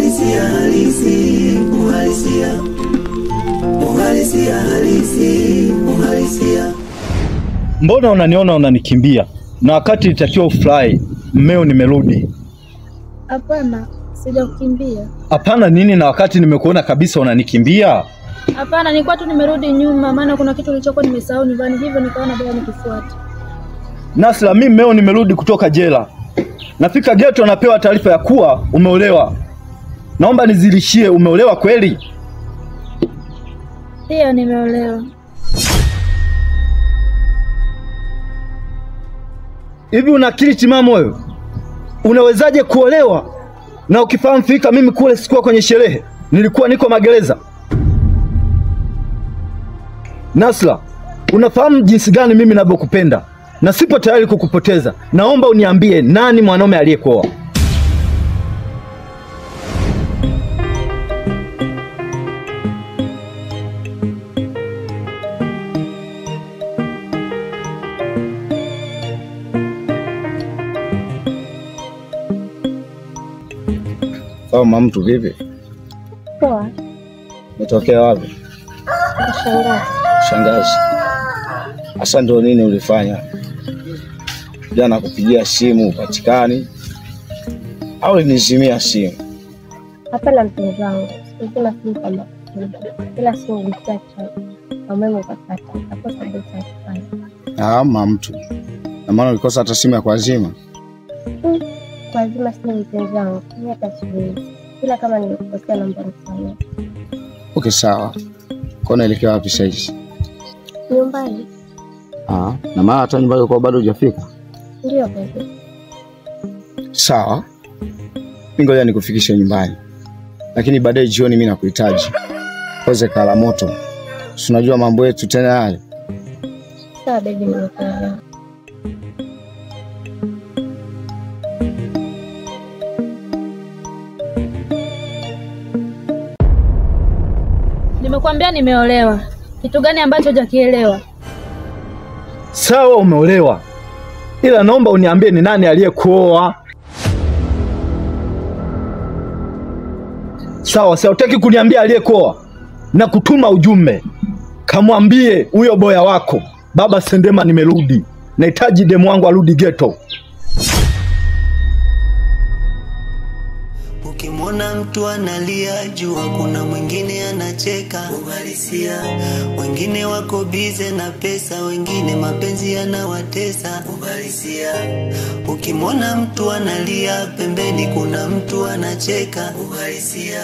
Uhalisia halisi, uhalisia. Uhalisia halisi, uhalisia. Mbona unaniona unanikimbia? Na wakati nitakiwa ufly, mmeo nimerudi. Hapana, sijakukimbia. Hapana nini na wakati nimekuona kabisa unanikimbia? Hapana, nilikuwa tu nimerudi nyuma maana kuna kitu nilichokuwa nimesahau nyumbani, hivyo nikaona bora nikifuate. Nasra, mimi mmeo nimerudi kutoka jela. Nafika ghetto napewa taarifa ya kuwa umeolewa. Naomba nizilishie, umeolewa kweli? Ndio, nimeolewa. Hivi una akili timamu wewe? Unawezaje kuolewa na ukifahamu fika mimi kule sikuwa kwenye sherehe, nilikuwa niko magereza? Nasra, unafahamu jinsi gani mimi ninavyokupenda na sipo tayari kukupoteza. Naomba uniambie nani mwanaume aliyekuoa? Sawa mtu vipi? Poa. Umetokea wapi? Shangazi. Shangazi. Asa ndio nini ulifanya? Jana kupigia simu upatikani au ulinizimia simu? Hapana mpenzi wangu, sikuzima simu kwa makusudi. Ila simu ilikuwa chaji na umeme ukakata, nikakosa jinsi ya kufanya. Ah, mtu. Na maana ulikosa hata simu ya kuazima? Kuazima simu mpenzi wangu, mimi hata siwezi. Ila kama nilikukosea naomba unisamehe. Okay, sawa. Kwa unaelekea wapi sasa hivi? Nyumbani. Ah, na maana hata nyumbani kwa bado hujafika? Ndio baby. Sawa. Mimi ngoja nikufikishe nyumbani. Lakini baadaye jioni mimi nakuhitaji. Koze kala moto. Si unajua mambo yetu tena yale. Sawa baby, nimekuelewa. Nimekuambia nimeolewa. Kitu gani ambacho hujakielewa? Sawa, umeolewa. Ila naomba uniambie ni nani aliyekuoa. Sawa, sasa hutaki kuniambia aliyekuoa. Na kutuma ujumbe. Kamwambie huyo boya wako, Baba Sendema nimerudi. Nahitaji demu wangu arudi ghetto. Ukimwona mtu analia jua kuna mwingine anacheka. Uhalisia. Wengine wako bize na pesa, wengine mapenzi yanawatesa. Uhalisia. Ukimwona mtu analia pembeni kuna mtu anacheka. Uhalisia.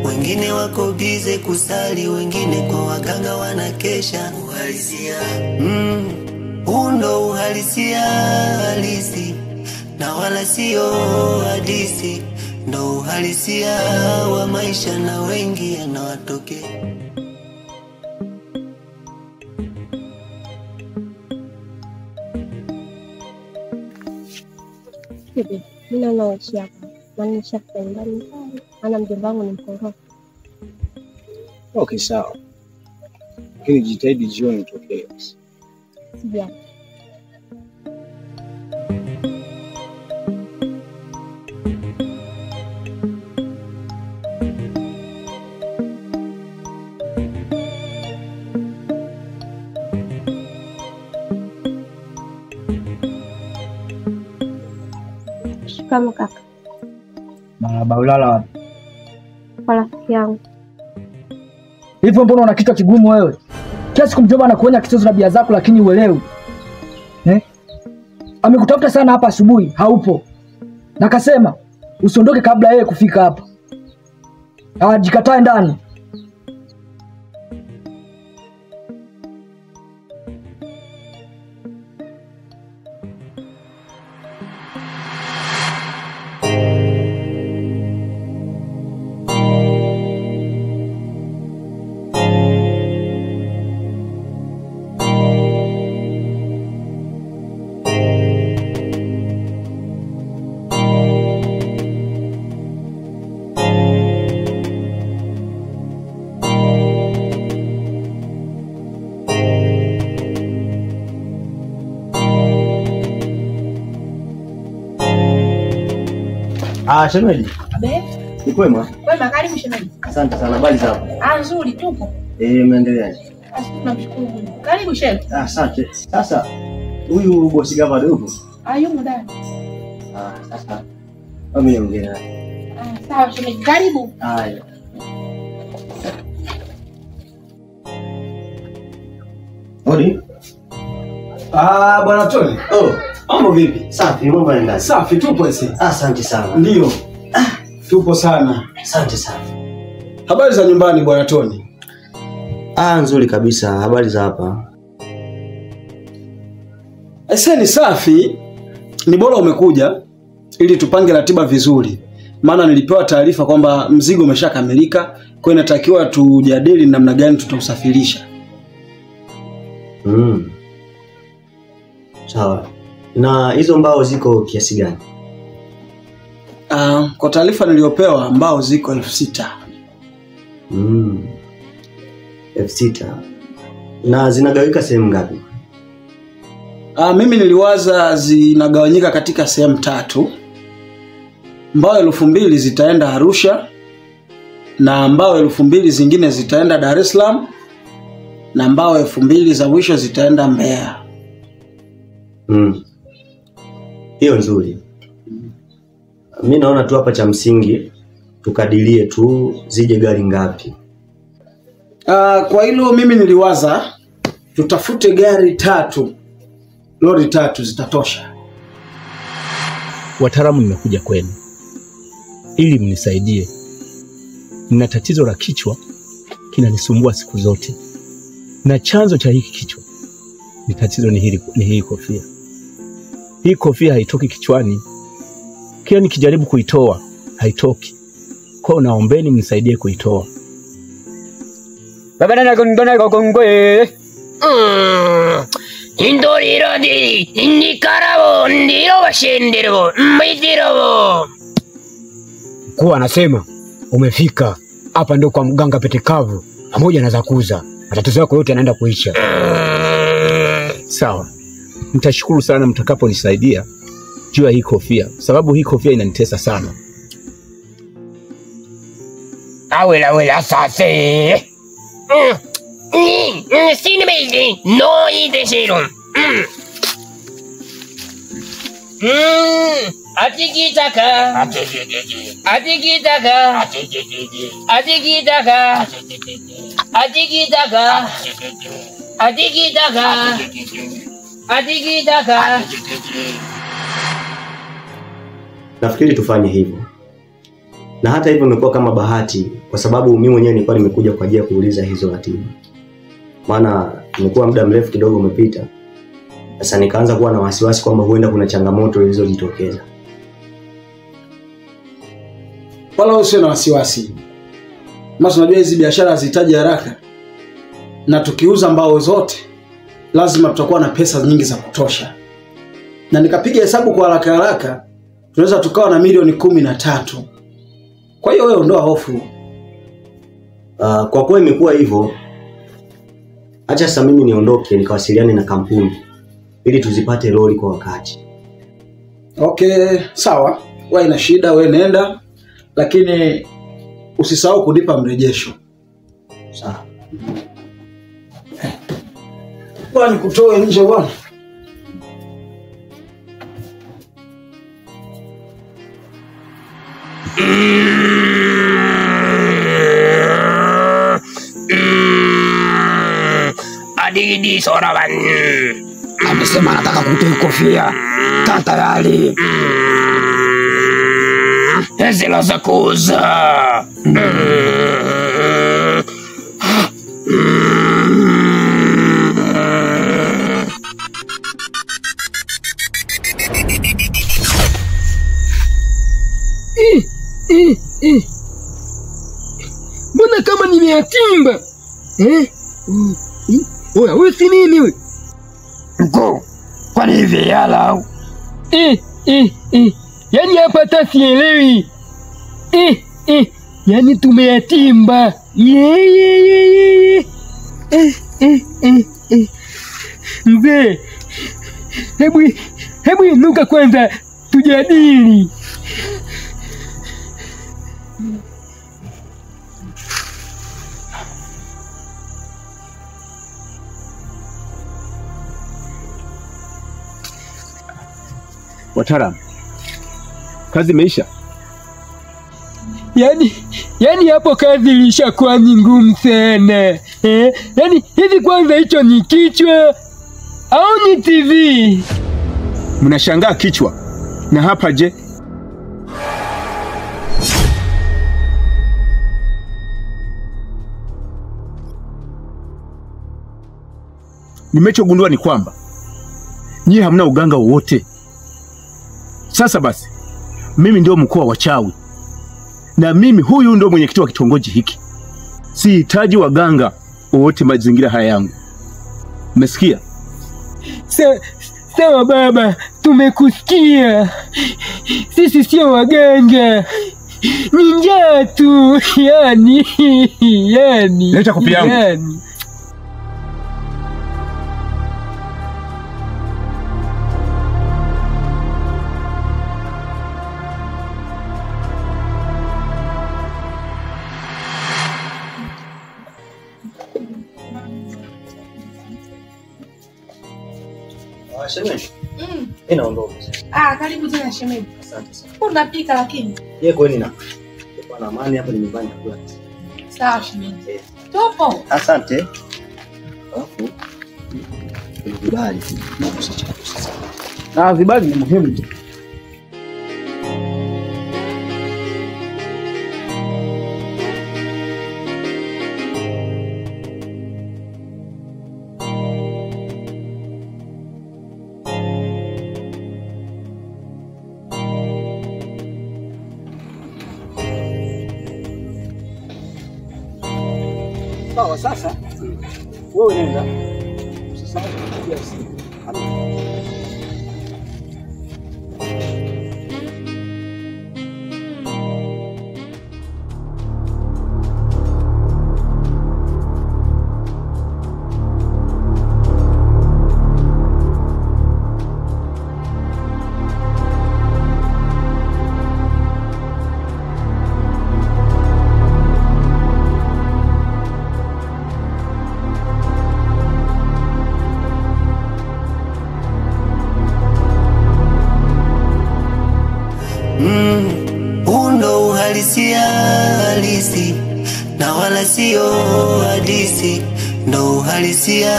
Wengine wako bize kusali, wengine kwa waganga wanakesha. Uhalisia. Huu ndo uhalisia halisi na wala sio hadisi. Ndo uhalisia wa maisha na wengi yanawatokea. Bibi, mimi naona uishi hapa. Maana nishafika nyumbani pale. Maana mjomba wangu ni mkorofi. Okay, sawa. Lakini jitahidi jioni utokee. Sijali. Shikamoo kaka. Marahaba, ulala wapi? Kwa rafiki yangu. Hivyo mbona una kichwa kigumu wewe? Kila siku mjomba anakuonya kichozo na bia zako lakini uelewi. Eh? Amekutafuta sana hapa asubuhi, haupo. Na kasema usiondoke kabla yeye kufika hapa. Ajikatae ndani. Ah, shemeji. Abe. Ni kwema? Kwema, karibu shemeji. Asante sana, habari zako? Ah, nzuri tupo. Mnaendeleaje? Tunamshukuru Mungu. Karibu shemeji. Asante. Sasa huyu bosi gavana yupo? Ah, yumo ndani. Ah, sasa mimi niongee naye. Ah, sawa shemeji, karibu. Haya. Hodi. Ah, bwana Tony. Oh, mambo vipi? Safi, mambo yanaendaje? Safi, tupo sisi. Asante sana. Ndio. Tupo sana. Asante sana. Habari za nyumbani bwana Tony? Ah, nzuri kabisa. Habari za hapa? Ese ni safi. Ni bora umekuja ili tupange ratiba vizuri. Maana nilipewa taarifa kwamba mzigo umeshakamilika, kwa hiyo inatakiwa tujadili namna gani tutausafirisha. Sawa. Na hizo mbao ziko kiasi gani? Kwa taarifa niliyopewa mbao ziko 6,000. 6,000. Na zinagawika sehemu ngapi? Mimi niliwaza zinagawanyika katika sehemu 3. Mbao 2,000 zitaenda Arusha, na mbao 2,000 zingine zitaenda Dar es Salaam, na mbao 2,000 za mwisho zitaenda Mbeya. Hiyo nzuri. Mimi naona tu hapa cha msingi tukadirie tu zije gari ngapi. Kwa hilo mimi niliwaza tutafute gari 3, lori 3 zitatosha. Wataalamu, nimekuja kwenu ili mnisaidie. Nina tatizo la kichwa kinanisumbua siku zote. Na chanzo cha hiki kichwa ni tatizo ni hii kofia. Hii kofia haitoki kichwani. Kila nikijaribu kuitoa haitoki. Kwa hiyo naombeni mnisaidie kuitoa. Baba na gongona gongwe. Indoriro ndi nikarabo ndiro bashenderebo mbidirobo. Mkuu anasema umefika hapa ndio kwa mganga Petekavu pamoja na Zakuza. Matatizo yako yote yanaenda kuisha. Sawa. Nitashukuru sana mtakaponisaidia juu ya hii kofia, sababu hii kofia inanitesa sana. Awela wela sase. Sinimezi no ideshiro. Atikitaka. Atikitaka. Atikitaka. Atikitaka. Atikitaka. Atikitaka. Nafikiri tufanye hivyo. Na hata hivyo imekuwa kama bahati kwa sababu mimi mwenyewe nilikuwa nimekuja kwa ajili ya kuuliza hizo ratiba. Maana imekuwa muda mrefu kidogo umepita. Sasa nikaanza kuwa na wasiwasi kwamba huenda kuna changamoto zilizojitokeza. Wala usiwe na wasiwasi. Maana unajua hizi biashara hazihitaji haraka. Na tukiuza mbao zote lazima tutakuwa na pesa nyingi za kutosha. Na nikapiga hesabu kwa haraka haraka, tunaweza tukawa na milioni 13. Kwa hiyo wewe ondoa hofu. Kwa kuwa imekuwa hivyo, acha sasa mimi niondoke nikawasiliane na kampuni ili tuzipate lori kwa wakati. Okay, sawa. Wewe ina shida, wewe nenda, lakini usisahau kunipa mrejesho. Sawa. Bwana nikutoe nje bwana. Adidi Soraban. Amesema anataka kutoa kofia. Tayari. Zela za kuuza. Mbona kama nimeatimba? Oya, wewe si nini wewe? Mkuu, kwani hivi yala au? Yaani hapa hata sielewi. Yaani tumeatimba. Ye. Mzee, hebu inuka kwanza tujadili. Wataalamu, kazi imeisha? Yaani hapo kazi ilishakuwa ni ngumu sana. Yaani hivi kwanza hicho ni kichwa au ni TV? Mnashangaa kichwa. Na hapa je? Nimechogundua ni kwamba nyie hamna uganga wowote. Sasa basi, mimi ndio mkuu wa wachawi. Na mimi huyu ndio mwenyekiti wa kitongoji hiki. Sihitaji waganga wowote mazingira haya yangu. Umesikia? Sawa baba, tumekusikia. Sisi sio waganga. Ni njaa tu, yani. Leta kopi yangu. Yani. Shemeji. Mimi naondoka. Ah, karibu tena shemeji. Asante sana. Unapika lakini? Yeye kweli na. Kwa na amani hapa ni nyumbani nakula. Sawa shemeji. Tupo. Asante. Alafu vibali. Ah, vibali ni muhimu. Sawa, sasa wewe nenda. Usisahau kupiga simu. Undo uhalisia halisi na wala sio hadisi, ndo uhalisia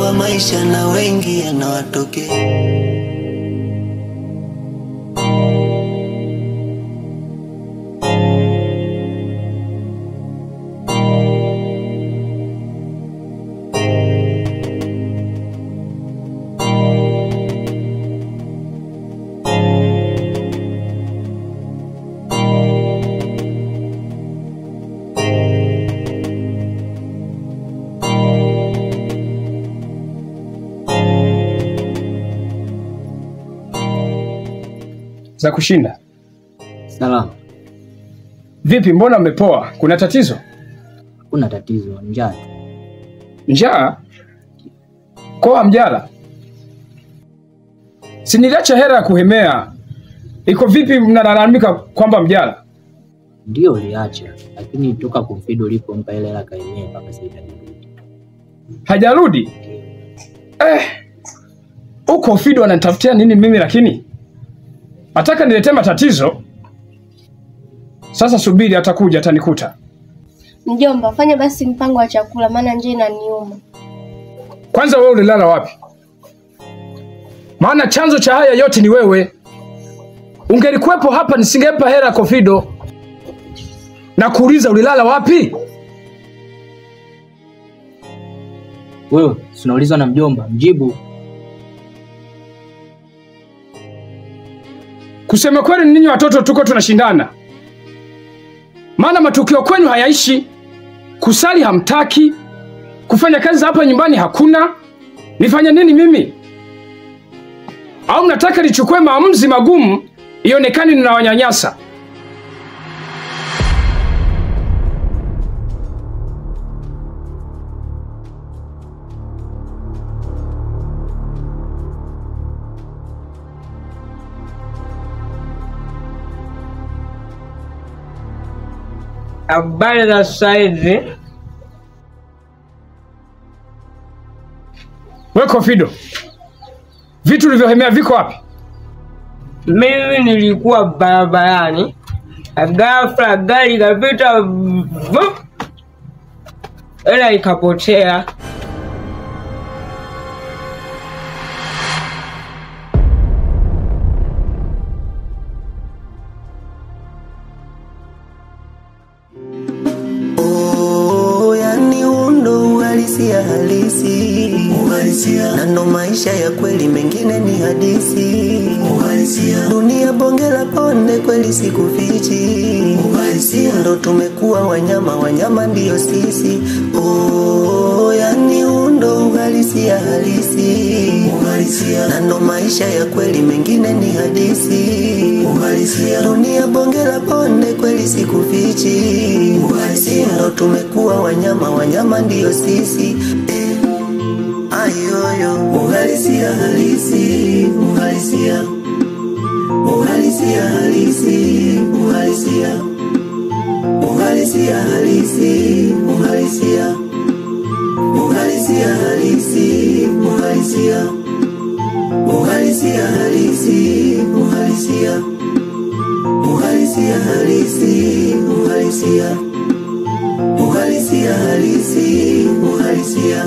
wa maisha na wengi yanawatokea. Za kushinda. Salama. Vipi, mbona umepoa? Kuna tatizo? Kuna tatizo, njaa. Njaa? Koa mjala? Si niliacha hela ya kuhemea. Iko vipi mnalalamika kwamba mjala? Ndio uliacha, lakini toka kumfido ulipompa ile hela kaemea mpaka sasa hajarudi. Hajarudi? Uko Fido ananitafutia nini mimi lakini? Ataka niletee matatizo. Sasa subiri, atakuja atanikuta. Mjomba, fanya basi mpango wa chakula maana njaa inaniuma. Kwanza wewe ulilala wapi? Maana chanzo cha haya yote ni wewe. Ungelikuwepo hapa nisingempa hela Kofido. Na kuuliza ulilala wapi? Wewe, unaulizwa na mjomba, mjibu. Kusema kweli ninyi watoto tuko tunashindana. Maana matukio kwenu hayaishi. Kusali hamtaki, kufanya kazi hapa nyumbani hakuna. Nifanye nini mimi? Au mnataka nichukue maamuzi magumu ionekane ninawanyanyasa? Habari za saizi? We Kofido, vitu ulivyohemea viko wapi? Mimi nilikuwa barabarani, ghafla gari ikapita, vup, ila ikapotea. Oh, yani huu ndo uhalisia halisi, uhalisia. Na ndo maisha ya kweli, mengine ni hadisi, uhalisia. Dunia bonge la ponde, kweli sikufichi, uhalisia. Ndo tumekuwa wanyama, wanyama ndiyo sisi. Oh, yani huu ndo uhalisia halisi, uhalisia. Na ndo maisha ya kweli, mengine ni hadisi, uhalisia. Dunia bonge la ponde, kweli sikufichi, uhalisia. Ndo tumekuwa wanyama, wanyama ndiyo sisi. Ayoyo, uhalisia halisi, uhalisia. Uhalisia halisi, uhalisia. Uhalisia halisi, uhalisia. Uhalisia halisi, uhalisia. Uhalisia halisi, uhalisia. Uhalisia halisi, uhalisia. Uhalisia halisi, uhalisia.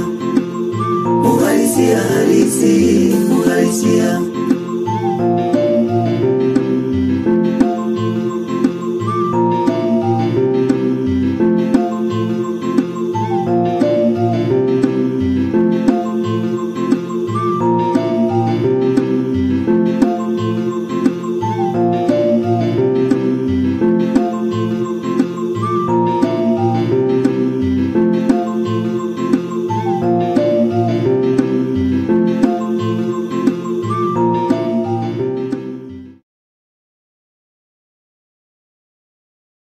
Uhalisia halisi.